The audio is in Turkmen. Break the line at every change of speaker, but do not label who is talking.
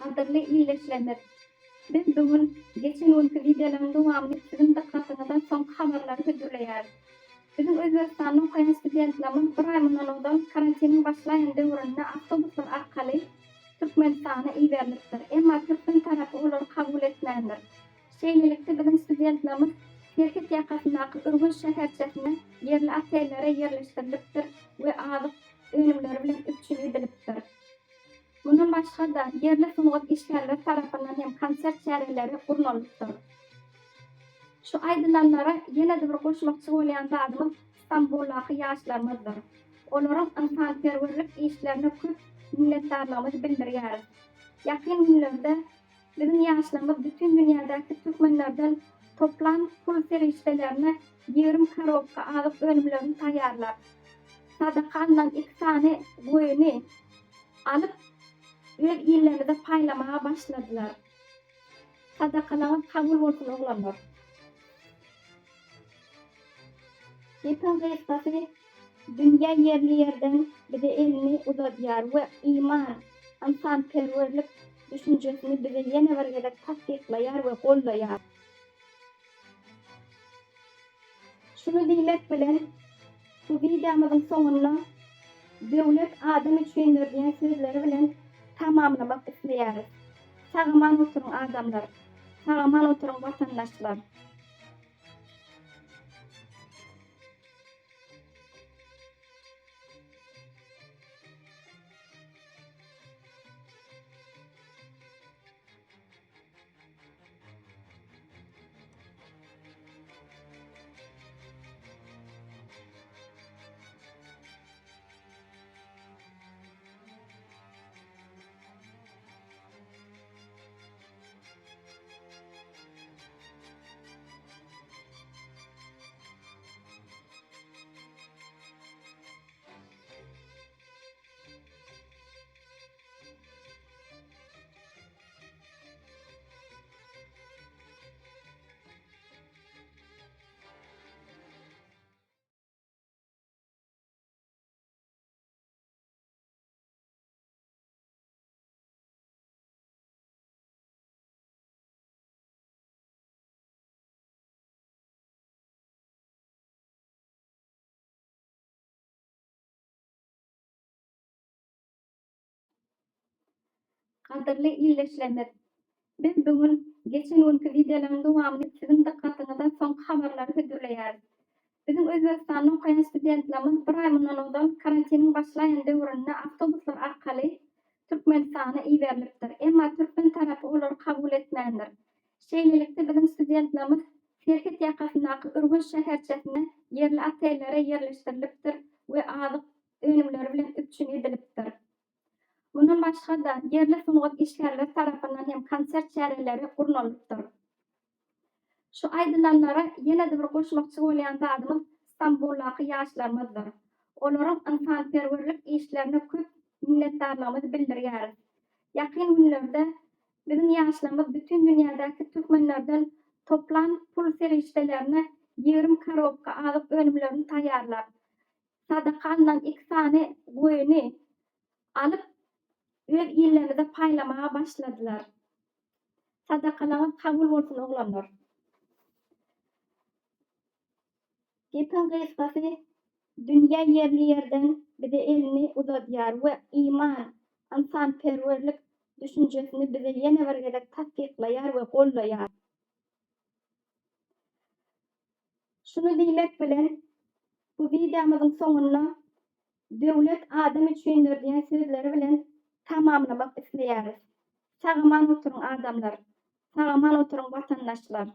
Gadyrly ildeşlerimiz! Biz bu gün geçen günki wideolaryň dowamyny siziň dykgatyňyza soňky habarlary hödürleýäris. Biziň Özbegistanda okaýan studentlerimiz bir aý mundan ozal karantiniň başlaýan döwründe awtobuslar arkaly Türkmenistana iberilipdir. Emma türkmen tarapy olary kabul etmändir. Şeýlelikde biziň studentlerimiz serhet ýakasyndaky Ürgenç şäherçesine ýerli otellere ýerleşdirilipdir we azyk önümleri bilen üpjün edilipdir. Mundan başga-da, ýerli sungat işgärleri tarapyndan hem konsert çäreleri gurnalypdyr. Şu aýdylanlara ýene-de bir goşmakçy bolýan zadymyz Stambuldaky ýaşlarymyzdyr. Olaryň ynsanperwerlik işlerine köp minnetdarlygymyzy bildirýäris. Ýakyn günlerde biziň ýaşlarymyz bütin dünýädäki türkmenlerden toplan pul serişdelerine 20 korobka azyk önümlerini taýýarlap, sadaka alnan iki sany goýuny alyp, öz illerimize paýlamaga başladylar. Sadakalaryňyz kabul bolsun oglanlar. Gepiň gysgasy, dünýä ýerli-ýerden bize elini uzadýar we iman, ynsanperwerlik düşünjesini bize ýene bir gezek tassyklaýar we goldaýar. Şuny diýmek bilen, bu wideomyzyň soňunda Döwlet adam üçindir diýen sözleri bilen tamamlamak isleýäris. Sag-aman oturyň adamlar! Sag-aman oturyň watandaşlar! Gadyrly ildeşlerimiz! Biz bu gün geçen günki wideolaryň dowamyny siziň dykgatyňyza soňky habarlary hödürleýäris. Biziň Özbegistanda okaýan studentlerimiz bir aý mundan ozal karantiniň başlaýan döwründe awtobuslar arkaly Türkmenistana iberilipdir. Emma türkmen tarapy olary kabul etmändir. Şeýlelikde biziň studentlerimiz serhet ýakasyndaky Ürgenç şäherçesine ýerli otellere ýerleşdirilipdir we azyk önümleri bilen üpjün edilipdir. Mundan başga-da, ýerli sungat işgärleri tarapyndan hem konsert çäreleri gurnalypdyr. Şu aýdylanlara ýene-de bir goşmakçy bolýan zadymyz Stambuldaky ýaşlarymyzdyr. Olaryň ynsanperwerlik işlerine köp minnetdarlygymyzy bildirýäris. Ýakyn günlerde biziň ýaşlarymyz bütin dünýädäki türkmenlerden toplan pul serişdelerine 20 korobka azyk önümlerini taýýarlap, sadaka alnan iki sany goýuny alyp, öz illerimize paýlamaga başladylar. Sadakalaryňyz kabul bolsun oglanlar. Gepiň gysgasy, dünýä ýerli-ýerden bize elini uzadýar we iman, ynsanperwerlik düşünjesini bize ýene bir gezek tassyklaýar we goldaýar. Şuny diýmek bilen, bu wideomyzyň soňunda Döwlet adam üçindir diýen sözleri bilen tamamlamak isleýäris. Sag-aman oturyň adamlar! Sag-aman oturyň watandaşlar!